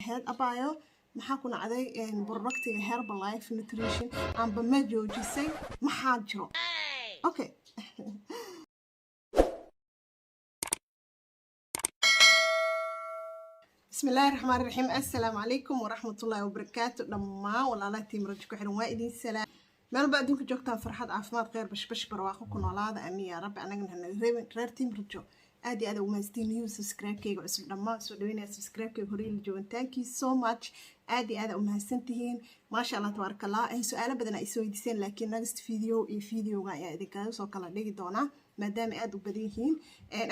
Ahayd abaayo, maxaa ku nacday productiga Herbalife Nutrition amba ma joojisay? Maxaa jiro? Okay, bismi illaahi raxmaan raxiim. Assalaamu calaykum waraxmatullaahi wabarakaatu. Dhammaan walaalaha Team Rajo ku xiran, waa idin salaam. Meel ba adduunka joogtaan, farxad, caafimaad, kheyr, bashbash, barwaaqo ku noolaada. Amiin yaa rabbi. Anagana hanaga reebin. Reer Team Rajo, aad iyo aad ugu mahadsantiin. New subscribe-kayga cusub dhammaan soo dhaweynaya, subscribe-kayga horey la joogan, thank you so much. Aad iyo aad u mahadsantihiin, maasha Allah, tabaaraka Allah. Su-aalo badan ay soo weydiiseen, laakiin next video iyo videoga ayaa idinkaga soo kala dhigi doonaa, maadaama aad u badan yihiin.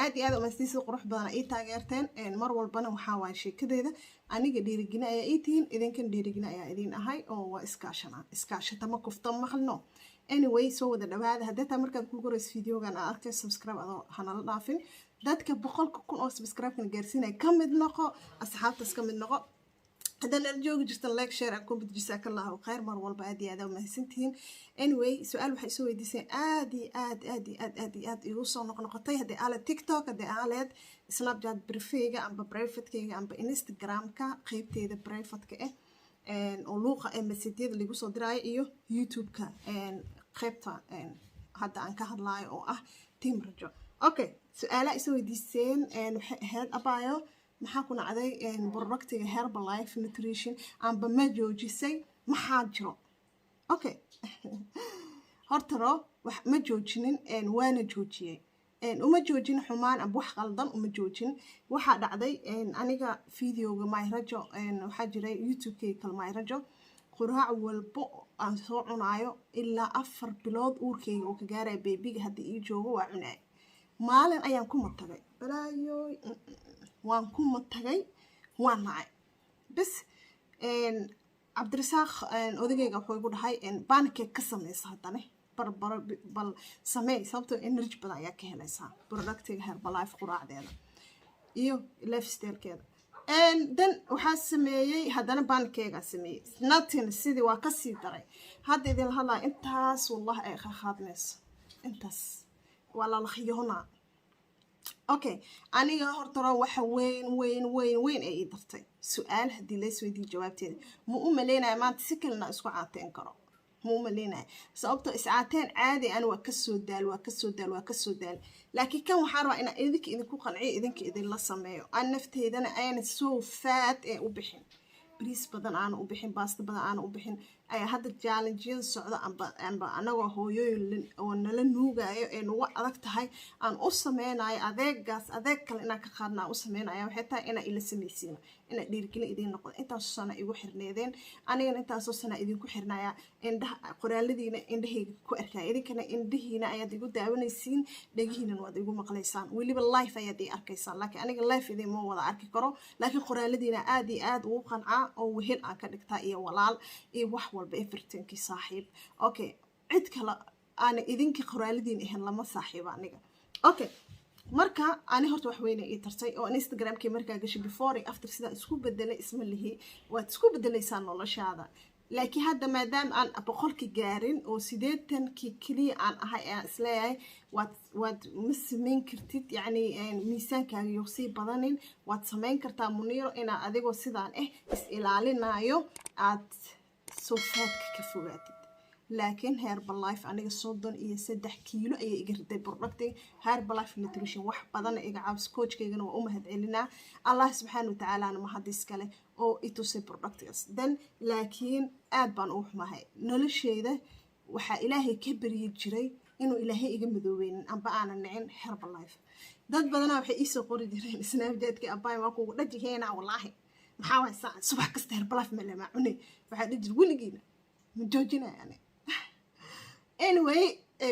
Aad iyo aad umahadsantiin sida qurux badan ay taageerteen. Mar walbana waxaa waaye sheekadeeda, aniga dhiirigina ayaa ii tihiin, idinkan dhiirigina ayaa idiin ahay, oo waa iskaashana, iskaashata ma kufta maqlino. Anyway, soo wada dhawaada. Haddii taa markaad ku gorayso videogan aad arkay, subscribe adoo hanala dhaafin. Dadka 100,000 oo subscribe-kan gaarsiinaya ka mid noqo, asxaabtaas ka mid noqo. Haddaan nala joogi jirta, like, share and comment. Jazaaka Allahu khayr. Mar walba aad iyo aad aa umahadsantihiin. Anyway, su-aal waxay soo weydiiseen aad iyo aad, aad iyo aad, aad iyo aad igu soo noqnoqotay, haddii aaleed TikTok, haddii aaleed Snapchat private-kayga amba privatekayga amba Instagram-ka qeybteeda privateka ah oo luuqa ee message-yada lagu soo diraayo, iyo YouTube-ka qeybta hadda aan ka hadlaayo oo ah Team Rajo. Okay, su-aalaha isoo weydiiseen waxay ahayd: abaayo, maxaa ku nacday productiga Herbalife Nutrition amba ma joojisay? Maxaa jiro? Okay, hortaro wax ma joojinin, waana joojiyey. Uma joojin xumaan amba wax qaldan uma joojin. Waxaa dhacday, aniga videoga My Rajo waxaa jiray, YouTube-kayga kale My Rajo, quraac walbo aan soo cunaayo ilaa 4 bilood uurkayga uu ka gaaraya, baby-ga haddii ii joogo, waa cunaay. Maalin ayaan ku matagay, balaayoy, waan ku matagay, waan nacay bas. Cabdirasaaq odagayga wuxuu igu dhahay, pancake ka sameysa, haddane barbaro bal sameey, sababtoo energy badan ayaa ka helaysaa productiga Herbalife quraacdeeda iyo lifestylekeeda. Then waxaa sameeyey, haddana pancake-gaa sameeyey, nothing, sidii waa kasii daray. Hadda idin hadlaa, intaas wallahi ay qaqaadmayso, intaas waa lalakhyoonaa. Okay, aniga hortaro waxa weyn weyn weyn weyn ay ii dartay. Su-aal haddii lays weydiiyo, jawaabteeda ma u maleynaya maanta si kalena isku caateen karo, ma u maleynaya, sababtoo iscaateen caadi ani waa kasoo daal, waa kasoo daal, waa kasoo daal. Laakiin kan waxaa rabaa inaan idinka idinku qanciyo, idinka idinla sameeyo, aan nafteydana ayna soo faad ee u bixin, bariis badan aana u bixin, baasta badan aana u bixin. Ayaa hadda challenge-yada socda amba anagoo hooyooyin oo nala nuugayo ee nagu adag tahay aan u sameynayo adeegaas, adeeg kale inaan ka qaadna aan u sameynaya, waxay tahay inaa ila samaysiino, inaa dhiirigelin idiin noqdo. Intaasoo sana igu xirneedeen, anigana intaasoo sana idinku xirnaya. Indhaha qoraaladiina indhahayga ku arkaya, idinkana indhihiina ayaad igu daawanaysiin, dhegihiinan waad igu maqlaysaan, weliba live ayaad ii arkaysaan. Laakiin aniga live idinma wada arki karo, laakiin qoraaladiina aad iyo aad ugu qancaa oo wehel aan ka dhigtaa iyo walaal iyo wax walba, everythingkii saaxiib. Okay, cid kale aana idinka qoraaladiin ahayn lama saaxiibo aniga. Okay, marka ani horta wax weyna ii tartay oo Instagramkii markaa gashay, before iyo after sidaa isku bedelay isma lihi waad isku bedelaysaa noloshaada. Laakiin hadda maadaama aan 100-kii gaarin oo 80-kii keliya aan ahay, aan isleeyahay waad ma sameyn kartid, yacni miisaankaaga yo sii badanin. Waad sameyn kartaa, Muniiro, inaad adigoo sidaan ah is ilaalinayo aad soofaadka ka fogaatid. Laakiin Herbalife aniga 33 kiilo ayay iga riday producting Herbalife Nutrition. Wax badana iga caawis, coachkaygana waa u mahad celinaa, Allah subxaana watacaalana mahad iskale oo i tusay productgaas. Then laakiin aad baan ugu xumahay nolosheyda. Waxaa Ilaahay ka baryi jiray inuu Ilaahay iga madoobeynin amba aanan nicin Herbalife. Dad badanaa waxay iisoo qori jireen Snapchatka: "Abaay, waa kugu dhajiheena, wallaahi, maxaa waay saa subax kasta Herbalife malemaa cunay?" Waxaa dhihi jir, weligiina ma joojinaya ani. Anyway,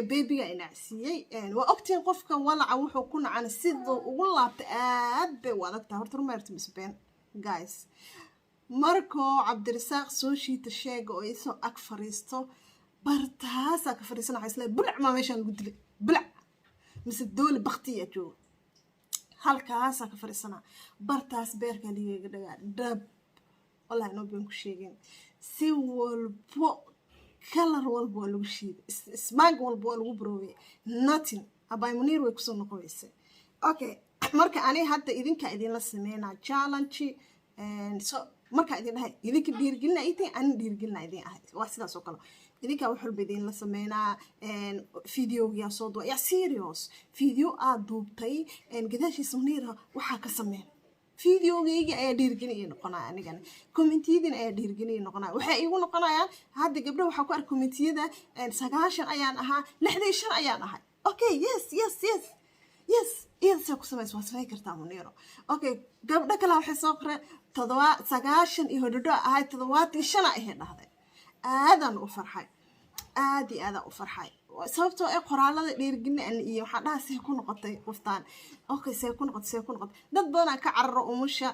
baby-ga inacsiiyey. Waa ogtiin, qofka walaca wuxuu ku nacan siduu ugu laabtay aad bay u adag tahay. Horta rumaarta misbeen, guys, markoo Cabdirasaaq soo shiita sheega oo isoo ag fariisto, bartaasaa ka fariisana, waxaa isleeyahay, bulac maa meeshaan lagu dilay, bulac mise dooli baktiya jooga. Halkaasaa ka fariisanaa, bartaas beerkaa liigaga dhagaa dhab. Wallahi noo been ku sheegeen, si walbo, kalar walba waa lagu shiiday, smaag walba waa lagu baroobay, nothing. Abay Muniir way kusoo noqoweysay. Okay, marka ani hadda idinkaa idinla sameynaa challenge. So Markaa idin dhahay, idinka dhiirigelina ii tahay, anin dhiirigelina idin ahay. Waa sidaas oo kale. Idinkaa wax walba idinla sameynaa. Videogaa soo duwa ya, serious video aad duubtay gadaashiisa, Muniira, waxaa ka sameyn. Videogaygi ayaa dhiirigelin ii noqonaya, anigana commentiyadiina ayaa dhiirigelin ii noqonaya. Waxay iigu noqonayaan hadda gabdho waxaa ku ark commentiyada: 90 ayaan ahaa, 65 ayaan ahay. Okay, yes, iyada see ku samaysa? Waa samayn kartaa, Muniiro. Okay, gabdho kale waxay soo qoreen: todoba 90 iyo hodhodho ahay, 75 ahay dhahday. Aadaan u farxay, aad iyo aadaan u farxay, sababtoo ee qoraalada dhiirigelin iyo waxaa dhaha: see ku noqotay qoftaan? Okay, see ku noqotay, see ku noqotay? Dad badanaa ka cararo umusha,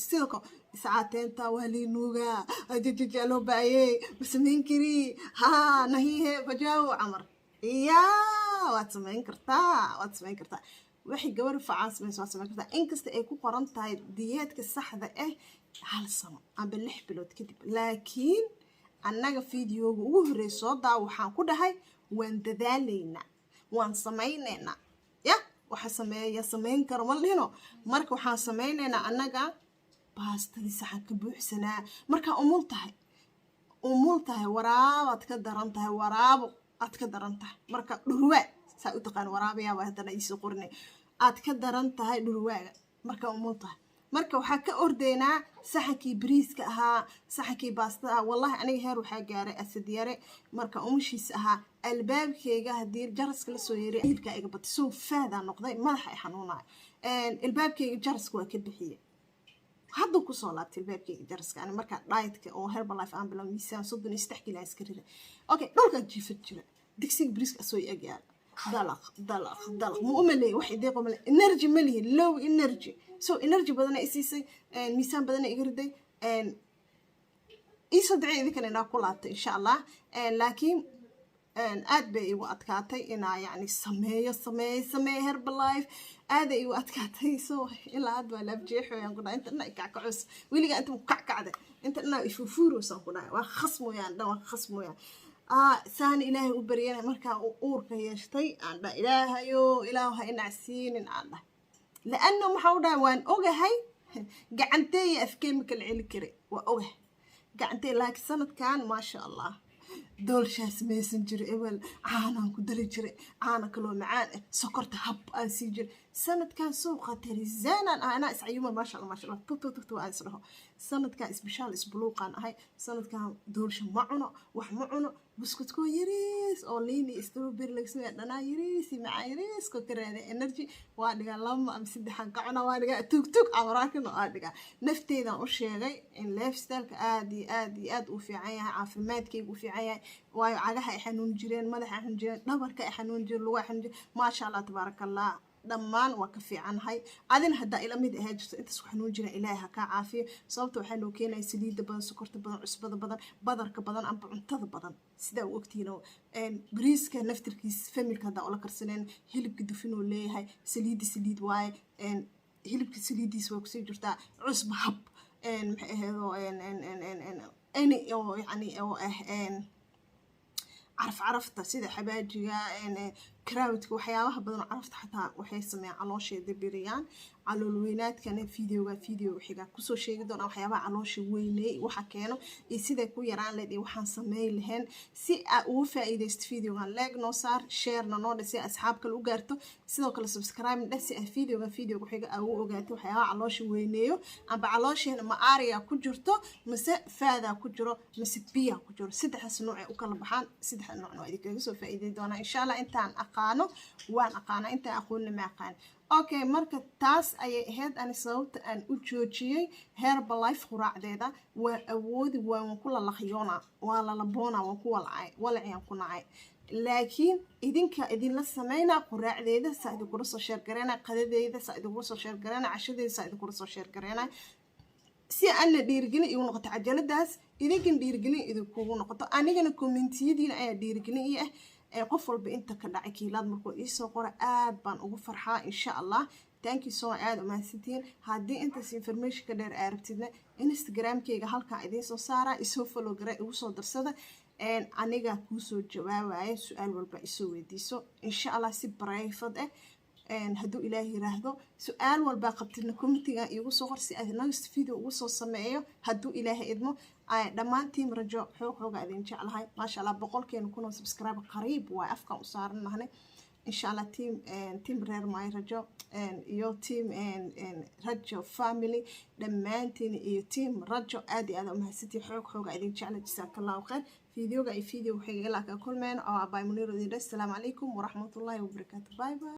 sidoo kale iscaateenta waa liinuugaa, jajaja loo baayey, ma samayn kari, haa nahiihe bajaawo camar. Ya, waad samayn kartaa, waad samayn kartaa. Waxay gabar facaan samaysa waad samayn kartaa. Inkasta ay ku qoran tahay diyeedka saxda ah hal sano amba 6 bilood kadib, laakiin annaga videoga ugu horreey soo daawo, waxaan ku dhahay waan dadaalaynaa, waan samaynaynaa. Ya, waxa sameeya samayn karo ma lihino. Marka waxaan samaynaynaa annaga baastadii saxan ka buuxsanaa. Markaa umul tahay, umul tahay, waraabaad ka daran tahay, waraabo aad ka daran tahay. Marka dhurwaa saa u taqaan, waraabayaaba haddana iisoo qorinay, aad ka daran tahay dhurwaaga markaa umul tahay. Marka waxaa ka ordaynaa saxankii bariiska ahaa, saxankii baastada ahaa. Wallahi aniga heer waxaa gaaray Asadyare marka umushiisa ahaa, albaabkeyga haddii jaraska lasoo yeeray, hilibkaa iga batay, soo faadaa noqday, madaxa ay xanuunaya. Albaabkeyga jaraska waa ka bixiyey, hadduu kusoo laabtay albaabkeyga jaraska. Ani markaa dietka oo Herbalife aan bilow, miisaan 33 kilo iska rida. Okay, dhulkaa jiifad jira, digsiga bariiska asoo ag yaala, dalaq dalaq dalaq. Ma umaleey wax ideeqo male, energy ma lihi, low energy. So energy badana isiisay, miisaan badana iga riday. Iisoo dacay idinkana inaa ku laabtay, insha Allah. Laakiin aad bay igu adkaatay inaa yani sameeyo, sameeyo, sameeyo Herbalife. Aaday igu adkaatay. So ilaa hadda waa laabjeexoyaan ku dhahay, inta dhana ikackacus weligaa, inta kackacda, inta dhanaa ifufuurosaan ku dhahay. Waa khasmoyaan dhan, waa khasmoyaan. Saan Ilaahay u baryana markaa uurka yeeshtay, aan dhahay: "Ilaahayo, Ilaahu ha inacsiinin," aan dhahay. Laano maxaa u dhahay? Waan ogahay gacanteeya afkee ma kala celi kare, waa ogahay gacantee. Laakiin sanadkan, maasha Allah, doolshaa samaysan jiray. Ebel caanaan ku dari jiray, caana kaloo macaan ah, sokorta hab aan sii jiray. Sanadkan suuqa tarizanaan ah, anaa iscayuma, maasha Allah, maasha Allah, tug tug tug aan isdhaho. Sanadkan isbishaal isbuluuqaan ahay. Sanadkan doolsha ma cuno, wax ma cuno. Buskudkoo yariis oo liin iyo strawberry laga sameeya, dhanaa yariis iyo macaan yariiskoo ka raada energy, waa dhigaa. Laba ama saddexaan ka cuna, waa dhigaa. Tug tug amaraakino waa dhigaa. Nafteedaan u sheegay in lifestyleka aad iyo aad iyo aad uu fiican yahay, caafimaadkayga uu fiican yahay, waayo cagaha ay xanuun jireen, madaxa ay xanuun jireen, dhabarka ay xanuun jireen, lugaha xanuun jireen. Maasha Allah, tabaaraka Allah, dhammaan waa ka fiicannahay. Adina haddaa ila mid ahaa jirto, intaas ku xanuun jira, Ilaahay ha kaa caafiyo. Sababta waxaa noo keenaya saliidda badan, sokorta badan, cusbada badan, badarka badan amba cuntada badan. Sidaa u ogtihiin, bariiska naftirkiis familka haddaa ula karsaneen, hilibka dufinuu leeyahay, saliidda saliid waaye, hilibka saliiddiisa waa kusii jirtaa, cusba hab, maxay aheedo, any oo yani oo ah caraf, carafta sida xabaajiga, crowdka, waxyaabaha badan oo carafta xataa waxay sameeyaan caloosheeda biriyaan. Calool weynaadkana videoga videoga xiga kusoo sheegi doonaa waxyaabaha caloosha weyney waxa keeno iyo siday ku yaraan leed iyo waxaan sameyn lahayn. Si aa ugu faa'iidaysto videogan, like noo saar, sharena noo dheh si asxaab kale u gaarto. Sidoo kale subscribe dheh si aa videogan videoga xiga aa ugu ogaato waxyaabaha caloosha weyneeyo, amba caloosheena ma aariya ku jirto, mise faadaa ku jiro, mise biya ku jiro. Saddexdaas nooc ay u kala baxaan. Saddexda noocna waa idinkaga soo faa'iiday doonaa, insha Allah. Intaan aqaano waan aqaana, intaan aqoonna ma aqaan. Okay, marka taas ayay ahayd ani sababta aan u joojiyey Herbalife quraacdeeda. Waa awoodi, waan ku lalaqyoona, waa lalaboona, waan ku walacay, walaciyaan ku nacay. Laakiin idinka idinla sameynaa quraacdeeda, saa idinkula soo share gareyna, qadadeeda saa idinkula soo share gareyna, cashadeeda saa idinkula soo share gareyna, si ana dhiirigelin igu noqoto cajaladaas, idinkan dhiirigelin idinkugu noqoto, anigana commentiyadiina ayaa dhiirigelin ii ah. Qof walba inta ka dhacay kiilaad markuu iisoo qora, aad baan ugu farxaa, insha Allah. Thank you so, aada umahadsantihiin. Haddii intaas information ka dheer aa rabtidna, Instagramkeyga halkaa idiin soo saaraa, isoo follow gara, igu soo darsada. Aniga kuusoo jawaabaya su-aal walba isoo weydiiso, insha Allah, si private ah. Hadduu Ilaah yiraahdo, su-aal walbaa qabtidna commentiga iigu soo qor si aad next video ugu soo sameeyo, hadduu Ilaahay idmo. Dhammaan team Rajo, xoog xooga idin jeclahay, maasha Allah. 100,000 oo subscribe qariib waay, afkaan u saaran nahnay, insha Allah. Team reer my Rajo iyo team Rajo family dhammaantiin iyo team Rajo, aad iyo aad umahadsantiin. Xoog xooga idin jecla. Jazaaka Allahu khayr. Videoga iyo video waxay ilaa ka kulmeen oo abaay Muniir idin. Assalaamu calaykum waraxmatullaahi wabarakaatu. Bye bye.